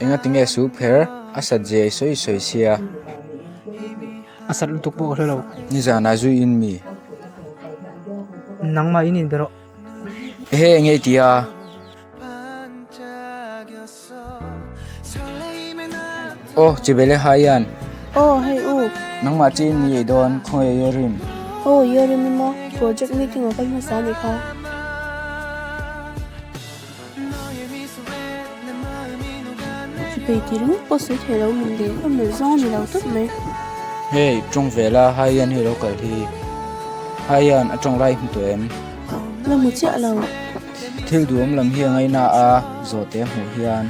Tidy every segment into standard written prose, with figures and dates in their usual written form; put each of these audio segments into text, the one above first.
Enga tinge su pher a sat zia i sawi sawi sia. A sat lutuk pawh ka hre lo. Nizanah zui in mi. Nangmah in inbe rawh. Ehe enge i ti a? Aw chibele Haiyan. Aw hei u. Nangmah chi in mi ei dawn khawngaih Yorim. Aw Yorim i maw project meeting a kal hmasa a nih kha. Chibei ti ringawt pawh sawi thei lo min le ka melh zawng a ni lo tawp mai. Hei tawng vela Haiyan hi lo kal hi. Haiyan a tawng lai hmu tawh em? La hmu chiah lo. Thil duhawm lam hi a ngaina a, zawhte a hmuh hian.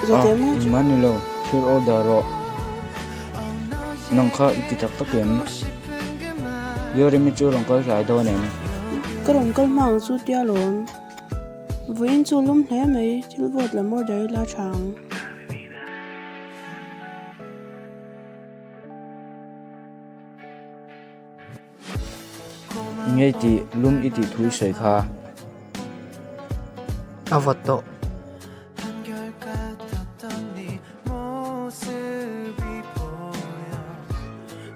Zawhte maw? Engmah ni lo, thil order rawh. Nang kha i ti tak tak em? Yorimi chu rawn kal hlai dawn em? Ka rawn kal hma ang chu tia lawm. Vawiin chu lum hle mai, thil vawt lam order ila tha ang. Ngei tih lum i tih thu i sawi kha. A vawt tawh.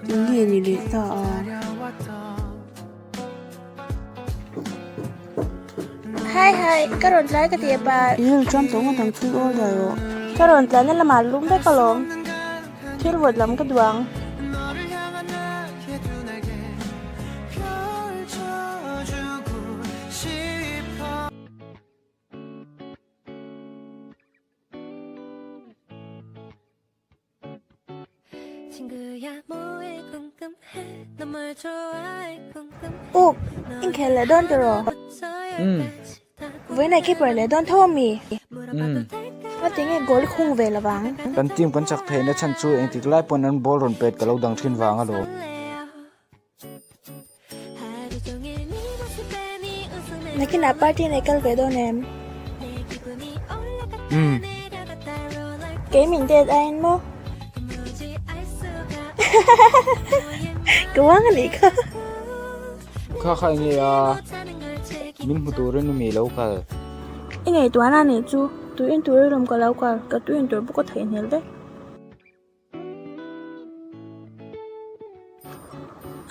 Nge ni leh ta a? Hi hi, ka rawn tlai ka ti a pa. I rawn tram tawh ngawt ang thil order rawh. Ka rawn tlaina lamah lum vek alawm. Thil vawt lam ka duh ang. Uk, inkhel leh dawn tiraw? Umm. Vawiinah keeper leh dawn tho ami? Umm. Ngati nge goal i khung ve lovang? Kan team kan chak theihna chhan chu engtik lai pawn an ball rawn pet ka lo dang thin vang alawm. Nakinah party nei kal ve dawn em? Umm. Kei min date aiin maw? Ka uang a nih kha. Kha kha enge a? Min hmu turin mi lo kal. I ngaihtuahna nih chu tuin tur i lawm ka lo kal, ka tuin tur bawk a theihnghilh vek.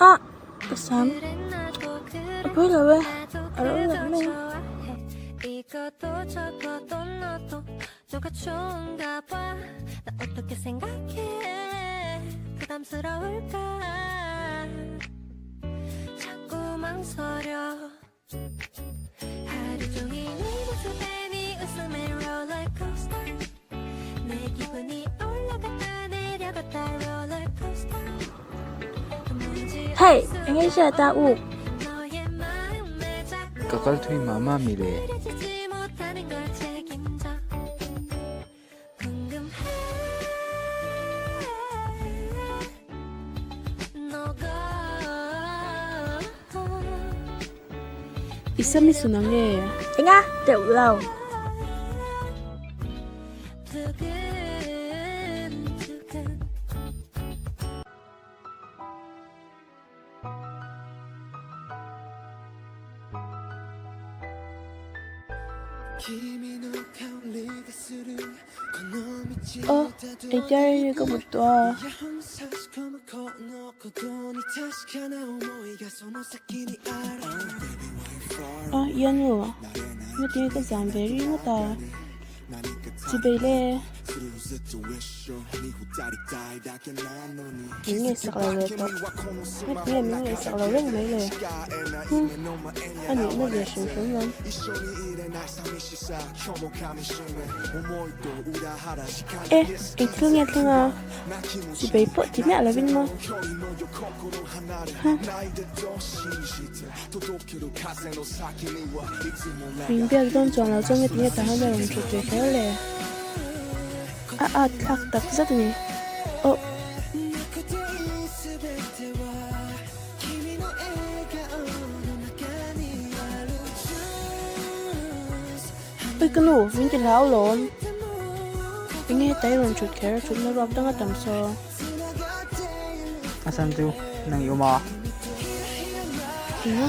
Ah! Ka sam a pui lo e, a ro leh mai a. Hey, eng nge hriat a u? Ka kal thui mah mah mi le. I sam i sun ang e. Enga, teuh lo. Aw, engtia rei nge ka mut tawh a? A, Ianu, ngati nge ka zam ve ringawt a? Chibei le. Min ngaihsak lo leh tawh. Ngati nge min ngaihsak lo reng mai le? Hum, a nihna ve hrim hrim lam. E, eng thil nge thleng a? Chibei pawh ti miah lovin maw? Huh. Min biak dawn chuan lo chuan ngeti nge tah hian a rawn thut ve kher le? A at thlak tak zet a ni. Ohh. Ui ka nu, min ti hlau lawm. Enge heta i rawn thut kher? Thutna ruak dang a tam saw. A chhan chu nang i awm a. Enga?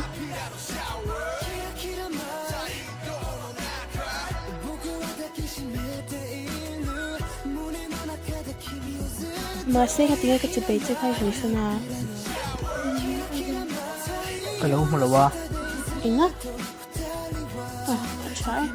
Mahse ka tinge ka chipei che kha i hawisan a. Ka lo hmu lo a. Enga? Ah, a tha e.